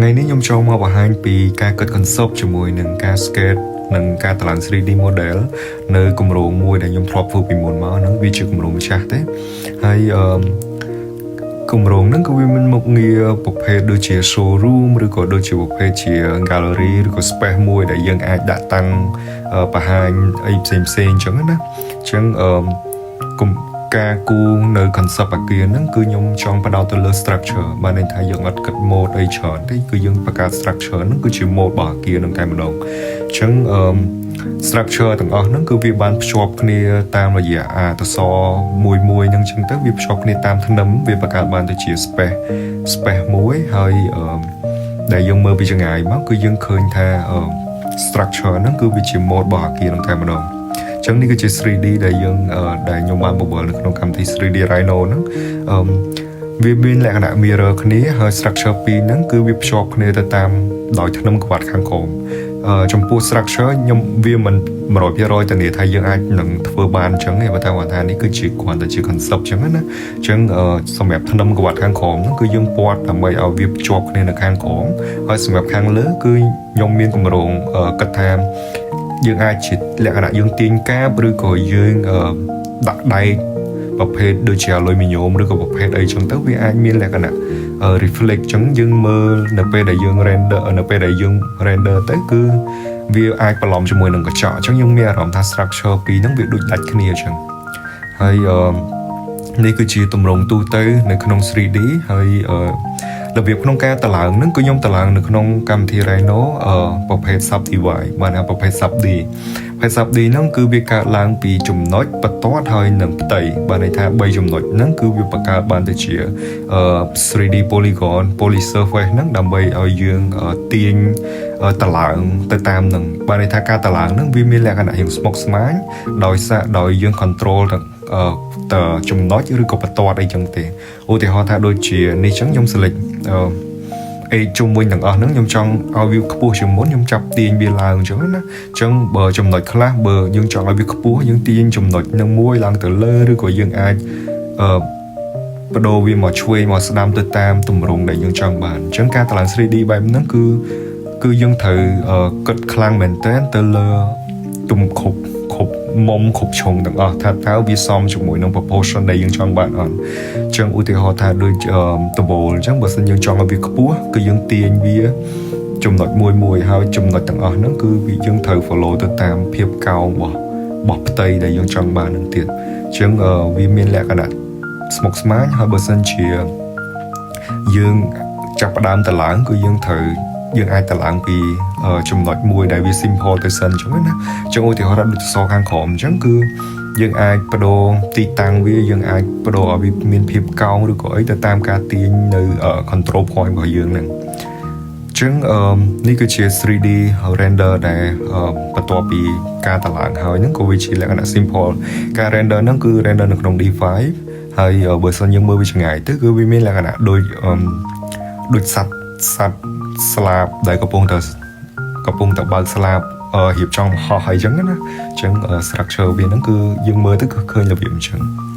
ថ្ងៃនេះខ្ញុំចូលមកបង្ហាញពីការគិត concept ជាមួយនឹងការ sketch និងការតម្លើង 3D model នៅគម្រោងមួយដែលខ្ញុំធ្លាប់ធ្វើពីមុនមកហ្នឹងវាជាគម្រោងចាស់ទេហើយអឺគម្រោងហ្នឹងក៏វាមានមុខងារប្រភេទដូចជា showroom ឬក៏ដូចជាប្រភេទជា gallery ឬក៏ space មួយដែលយើងអាចដាក់តាំងបង្ហាញអីផ្សេងផ្សេងអញ្ចឹងណាអញ្ចឹងអឺគុំការគូនៅ concept អាគារហ្នឹងគឺខ្ញុំចង់ផ្ដោតទៅលើ structure បានន័យថាយើងអត់គិត mode អីច្រើនទេគឺយើងបង្កើត structure ហ្នឹងគឺជា mode របស់អាគារហ្នឹងតែម្ដងអញ្ចឹងអឺ structure ទាំងអស់ហ្នឹងគឺវាបានភ្ជាប់គ្នាតាមរយៈអាតសមួយមួយហ្នឹងអញ្ចឹងទៅវាភ្ជាប់គ្នាតាមធ្នឹមវាបង្កើតបានទៅជា space មួយហើយអឺដែលយើងមើលពីចម្ងាយមកគឺយើងឃើញថា structure ហ្នឹងគឺវាជា mode របស់អាគារហ្នឹងតែម្ដងអញ្ចឹងនេះគឺជា 3D ដែលយើងដែលខ្ញុំបានបង្វិលនៅក្នុងកម្មវិធី 3D Rhino ហ្នឹងអឺវាមានលក្ខណៈ mirror គ្នាហើយ structure ពីរហ្នឹងគឺវាភ្ជាប់គ្នាទៅតាមដោយធ្នឹមក្រវ៉ាត់ខាងក្រោមអឺចំពោះ structure ខ្ញុំវាមិន100%ធានាថាយើងអាចនឹងធ្វើបានអញ្ចឹងទេបើតែគាត់ថានេះគឺជាគ្រាន់តែជា concept អញ្ចឹងណាអញ្ចឹងសម្រាប់ធ្នឹមក្រវ៉ាត់ខាងក្រោមហ្នឹងគឺយើងព័ទ្ធដើម្បីឲ្យវាភ្ជាប់គ្នានៅខាងក្រោមហើយសម្រាប់ខាងលើគឺខ្ញុំមានគម្រោងគិតថាយើងអាចជាលក្ខណៈយើងទាញកាបឬក៏យើងដាក់ដែកប្រភេទដូចជាអាលុយមីញ៉ូមឬក៏ប្រភេទអីចឹងទៅវាអាចមានលក្ខណៈ reflect ចឹងយើងមើលនៅពេលដែលយើង render នៅពេលដែលយើង render ទៅគឺវាអាចបន្លំជាមួយនឹងកញ្ចក់អញ្ចឹងយើងមានអារម្មណ៍ថា structure ពីរហ្នឹងវាដូចដាច់គ្នាអញ្ចឹងហើយអឺនេះគឺជាទម្រង់ទូទៅនៅក្នុង 3D ហើយអឺរបៀបក្នុងការតម្លើងហ្នឹងគឺខ្ញុំតម្លើងនៅក្នុងកម្មវិធី Rhino អឺប្រភេទ Subdivide បានថាប្រភេទ Sub D ប្រភេទ Sub D ហ្នឹងគឺវាកើតឡើងពីចំណុចបន្ទាត់ហើយនិងផ្ទៃបានន័យថា3ចំណុចហ្នឹងគឺវាបង្កើតបានទៅជា 3D polygon poly surface ហ្នឹងដើម្បីឲ្យយើងទាញតម្លើងទៅតាមនឹងបានន័យថាការតម្លើងហ្នឹងវាមានលក្ខណៈរៀងស្មុគស្មាញដោយសារដោយយើង control ទាំងតចំណុចឬក៏បន្ទាត់អីចឹងទេឧទាហរណ៍ថាដូចជានេះចឹងខ្ញុំ select អឺអេជុំវិញទាំងអស់ហ្នឹងខ្ញុំចង់ឲ្យវាខ្ពស់ជាងមុនខ្ញុំចាប់ទាញវាឡើងអញ្ចឹងណាអញ្ចឹងបើចំណុចខ្លះបើយើងចង់ឲ្យវាខ្ពស់យើងទាញចំណុចនឹងមួយឡើងទៅលើឬក៏យើងអាចអឺបដូរវាមកឆ្វេងមកស្ដាំទៅតាមទម្រង់ដែលយើងចង់បានអញ្ចឹងការតម្លើង 3D បែបហ្នឹងគឺគឺយើងត្រូវគិតខ្លាំងមែនទែនទៅលើទំគ្រប់គ្រប់មុំគ្រប់ជ្រុងទាំងអស់ថាតើវាសមជាមួយនឹង proportion ដែលយើងចង់បានអត់អញ្ចឹងឧទាហរណ៍ថាដូចដំបូលអញ្ចឹងបើសិនយើងចង់ឲ្យវាខ្ពស់គឺយើងទាញវាចំណុចមួយមួយហើយចំណុចទាំងអស់ហ្នឹងគឺវាយើងត្រូវ follow ទៅតាមភាពកោងរបស់របស់ផ្ទៃដែលយើងចង់បាននឹងទៀតអញ្ចឹងវាមានលក្ខណៈស្មុគស្មាញហើយបើសិនជាយើងចាប់ផ្ដើមតឡើងគឺយើងត្រូវយើងអាចតឡើងពីចំណុចមួយដែលវា simple ទៅសិនអញ្ចឹងណាអញ្ចឹងឧទាហរណ៍ដូចសសរខាងក្រោមអញ្ចឹងគឺយើងអាចបដូរទីតាំងវាយើងអាចបដូរឲ្យវាមានភាពកោងឬក៏អីទៅតាមការទាញនៅ control point របស់យើងហ្នឹងចឹងអឺនេះគឺជា 3D render ដែលបន្ទាប់ពីការតម្លើងហើយហ្នឹងក៏វាជាលក្ខណៈ simple ការ render ហ្នឹងគឺ render នៅក្នុង D5 ហើយបើសិនយើងមើលវាឆ្ងាយទៅគឺវាមានលក្ខណៈដូចដូចសត្វសត្វស្លាបដែលកំពុងតែបើកស្លាបរៀបចំហោះអីចឹងណាអញ្ចឹង structure វាហ្នឹងគឺយើងមើលទៅគឺឃើញរបៀបអញ្ចឹង។